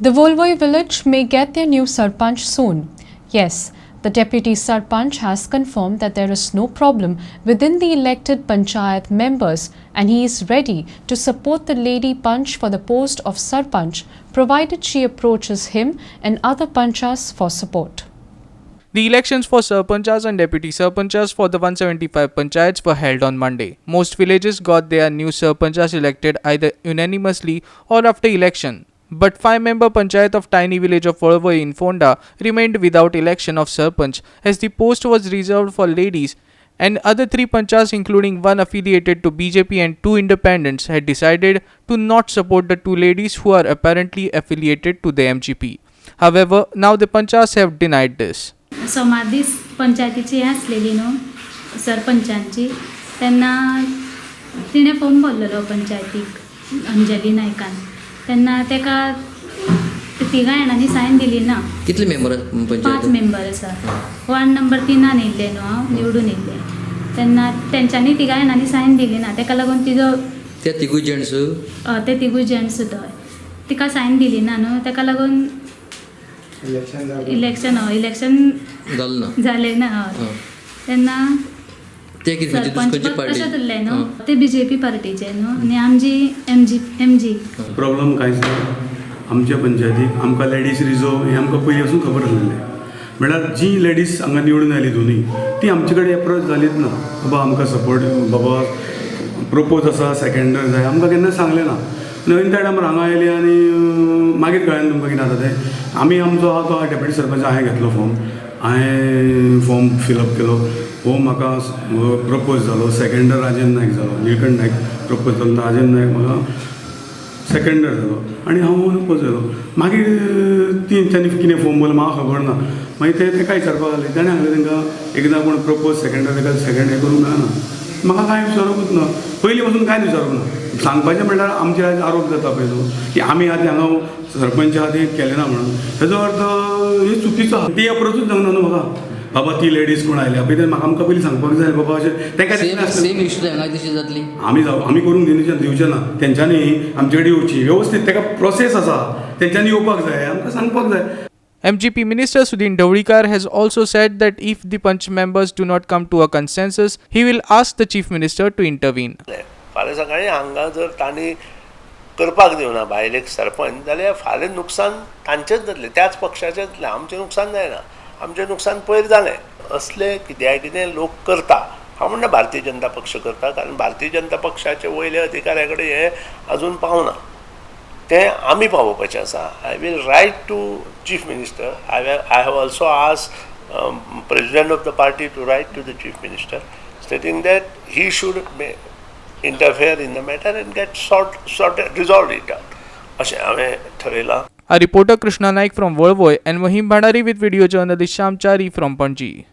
The Volvoi village may get their new Sarpanch soon. Yes, the deputy Sarpanch has confirmed that there is no problem within the elected Panchayat members and he is ready to support the lady Panch for the post of Sarpanch, provided she approaches him and other Panchas for support. The elections for Sarpanchas and Deputy Sarpanchas for the 175 panchayats were held on Monday. Most villages got their new Sarpanchas elected either unanimously or after election. But 5-member panchayat of tiny village of Volvoi in Ponda remained without election of Sarpanch, as the post was reserved for ladies, and other 3 panchas, including one affiliated to BJP and 2 independents, had decided to not support the 2 ladies who are apparently affiliated to the MGP. However, now the panchas have denied this. सोमार दीस पंचायतीची हें आसलेली न्हू सरपंचांची, तेन्ना तिणें form भरलेलो पंचायतीक अंजली नायकान. तेन्ना तेका तिगां जाणांनी सायन दिली ना. कितले मेंबर? 5 पंचायत मेंबर आसा. वार्ड नंबर 3 येयल्ले न्हू हांव निवडून येयल्लें, तेन्ना तेंच्यांनी तिगां जाणांनी सायन दिली ना. तेका लागून तिजो ते तिगूय जेंट्स? ते तिगूय जेंट्स हय. तिका सायन दिली ना न्हू, तेका लागून इलेक्शन हय इलेक्शन जालें ना. जालें ना हय. तेन्ना ते कितें म्हणजे सरपंच खंयची पद पार्टी? तशेंच उरलें न्हू. ते बीजेपी पार्टीचे न्हू आनी आमची एमजी. प्रॉब्लम कांयच ना आमच्या पंचायतीक. आमकां लेडीज रिजर्व हें आमकां पयलीं पासून खबर आसलेलें. म्हळ्यार जी लेडीज हांगा निवडून आयली दोनूय ती आमचे कडेन एप्रोच जालीच ना, बाबा आमकां सपोर्ट, बाबा प्रपोज आसा, सेकंडर जाय, आमकां केन्ना सांगलें ना. नवीन त्या टायमार हांगा आयली आनी मागीर कळ्ळें तुमकां कितें जाता तें. आमी आमचो आहा तो डेप्युटी सरपंच हांवें घेतलो फॉर्म, हांवें फॉर्म फिलअप केलो. हो म्हाका प्रपोज जालो, सेकंडर राजेंद्र नायक जालो, निळकंठ नायक प्रपोज जालो, राजेंद्र नायक म्हाका सेकंडर जालो आनी हांव अनपोज जालो. मागीर तेंच्यांनी कितें फॉर्म भरलो म्हाका खबर ना. मागीर ते तेका विचारपाक लागले, ताणें सांगलें तांकां एकदां कोण प्रपोज सेकंडर ताका सेकंड हें करूंक मेळना. म्हाका कांय विचारूंकूच ना, पयलीं पासून कांयच विचारूंक ना. सांगपाचें म्हणल्यार आमचेर आयज आरोप जाता पळय न्हू की आमी आतां हांगा सरपंच आहा तें केलें ना म्हणून, हेजो अर्थ हे चुकीचो आहा. ती अप्रोचूच जावंक ना न्हू म्हाका, बाबा ती लेडीज कोण आयल्या पळय, म्हाका आमकां पयलीं सांगपाक जाय बाबा अशें तेका. सेम इश्यू हांगा तशी जातली. आमी जावं आमी करूंक दिवचे ना. तेंच्यांनी आमचे कडेन येवची वेवस्थीत, तेका प्रोसेस आसा, तेंच्यांनी येवपाक जाय, आमकां सांगपाक जाय. MGP Minister Sudin Dhavalikar has also said that if the Panch members do not come to a consensus, he will ask the Chief Minister to intervene. फाल्यां सकाळीं हांगा जर तांणी करपाक दिवना बायलेक सरपंच जाल्यार फाल्यां नुकसान तांचेंच जातलें, त्याच पक्षाचें जातलें, आमचें नुकसान जायना. आमचें नुकसान पयर जालें. असलें कित्याय कितें लोक करता. हांव म्हणटा भारतीय जनता पक्ष करता, कारण भारतीय जनता पक्षाचे वयले अधिकाऱ्या कडेन हें अजून पावना, तें आमी पावोवपाचें आसा. I will write to Chief Minister. I have also asked president of the party to write to the Chief Minister stating that he should interfere in the matter and get resolve it out, अशें हांवें ठरयलां. A reporter Krishna Naik from Volvoi and Mahim Bhandari with video journalist Sham Chari from Panji.